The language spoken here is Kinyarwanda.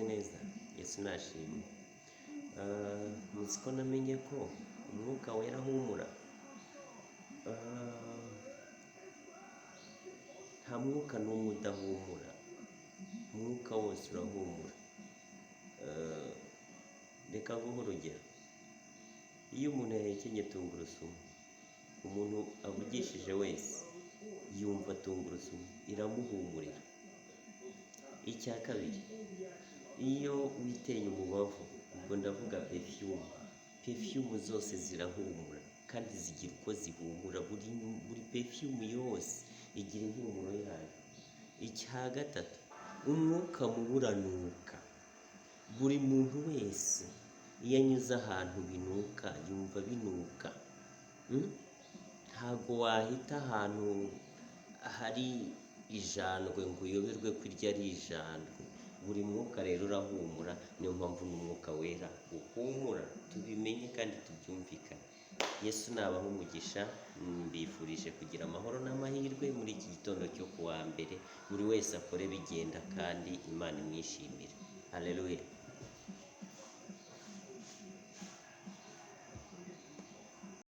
Mwaramutse neza, Yesu nashimwe. Muzi ko namenye ko umwuka wera ahumura. Ah, nta mwuka n'umwe udahumura, umwuka wose urahumura. Reka nguhe urugero: iyo umuntu yahekenye tungurusumu, umuntu avugishije wese yumva tungurusumu iramuhumurira. Icya kabiri, iyo witeye umubavu, ubwo ndavuga perfume, perfume zose zirahumura kandi zigira uko zihumura. Buri perfume yose igira impumuro yayo. Icya gatatu, umwuka mubi uranuka. Buri muntu wese iyo anyuze ahantu binuka, yumva binuka. Ntago wahita ahantu hari ijandwe ngo uyoberwe ko iryo ari ijandwe. Buri mwuka rero urahumura, niyo mpamvu n'umwuka wera uhumura. Tubimenye kandi tubyumvikane. Yesu nabaha umugisha. Mbifurije kugira amahoro n'amahirwe muri iki gitondo cyo ku wa mbere. Buri wese akore bigenda kandi Imana imwishimire. Haleluya.